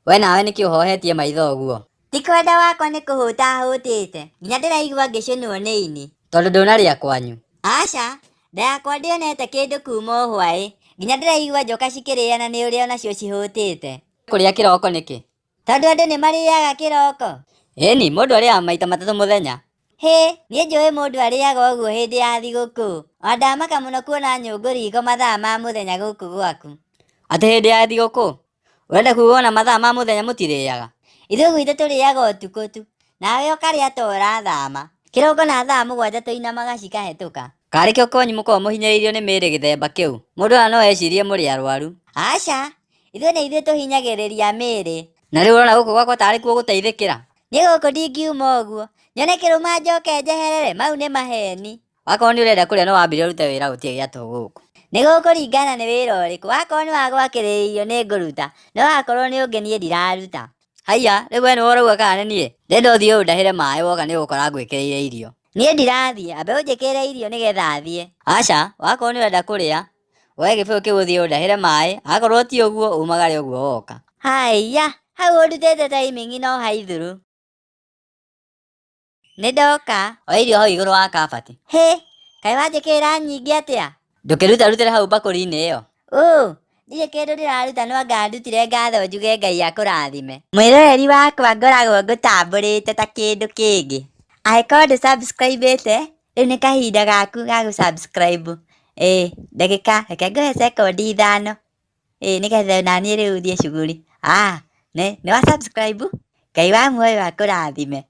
We nawe nĩkĩ ũhohetie maitho ũguo? Ti kwenda wakwa nĩ kũhũta hũtĩte, nginya ndĩraigua ngĩcũnwo nĩ ini. Tondũ ndũnarĩa kwanyu? Aca, nda yakwa ndĩonete kĩndũ kuma o hwaĩ, nginya ndĩraigua njoka cikĩrĩana nĩ ũrĩa onacio cihũtĩte. Kũrĩa kĩroko nĩkĩ? Tondũ andũ nĩ marĩaga kĩroko. Ĩni, mũndũ arĩaga maita matatũ mũthenya. Hĩ, niĩ njũĩ mũndũ arĩaga ũguo hĩndĩ ya thigũkũ. Ona ndamaka mũno kuona nyũngũ riko mathaa ma mũthenya gũkũ gwaku. Atĩ hĩndĩ ya thigũkũ? Ũrenda kuuga ona mathaa ma mũthenya mũtirĩaga? Ithuĩ gwitũ tũrĩaga ũtukũ tu. Nawe ũkarĩa ta ũrathama. Kĩroko na thaa mũgwanja tũinamaga cikahĩtũka. Karĩ kĩo kwanyu mũkoragwo mũhinyĩrĩirio nĩ mĩĩrĩ gĩthemba kĩu? Mũndũ ona no ecirie mũrĩ arwaru. Aca, ithuĩ nĩ ithuĩ tũhinyagĩrĩria mĩĩrĩ. Na rĩu ũrona gũkũ gwakwa tarĩ kuo ũgũteithĩkĩra? Niĩ gũkũ ndingiuma ũguo. Nyone kĩrũma njoke njeherere, mau nĩ maheni. Wakorwo nĩ ũrenda kũrĩa no wambire ũrute wĩra gũtirĩ gĩa tũhũ gũkũ. Nĩ gũkũringana nĩ wĩra ũrĩkũ. Wakorwo nĩ wa gwakĩrĩria irio nĩ ngũruta, no wakorwo nĩ ũngĩ niĩ ndiraruta. Haiya, rĩu we nĩwe ũrauga kana nĩ niĩ? Ndĩrenda ũthiĩ ũndahĩre maĩ woka nĩ ũgũkora ngwĩkĩrĩire irio. Niĩ ndirathiĩ, ambe ũnjĩkĩrĩre irio nĩgetha thiĩ. Aca, wakorwo nĩ ũrenda kũrĩa, woe gĩbũyũ kĩu ũthiĩ ũndahĩre maĩ, akorwo ti ũguo umagare ũguo woka. Haiya, hau ũndutĩte timing no haithuru. Nĩ ndoka. Oya irio hau igũrũ wa kabati. Hĩ, kaĩ wanjĩkĩrĩra nyingĩ atĩa? Ndũkĩrutarutĩre hau mbakũri-inĩ ĩyo. Ũ, ndirĩ kĩndũ ndĩraruta no anga ndutire ngatho njuge Ngai akũrathime. Mwĩroreri wakwa ngoragwo ngũtambũrĩte ta kĩndũ kĩngĩ. Angĩkorwo ndũ subscribe ĩte, rĩu nĩ kahinda gaku ga gũ subscribe. Ĩĩ, ndagĩka, reke ngũhe sekondi ithano. Ĩĩ nĩgetha naniĩ rĩu thiĩ cuguri. Ah, nĩ wa subscribe? Ngai wa muoyo akũrathime.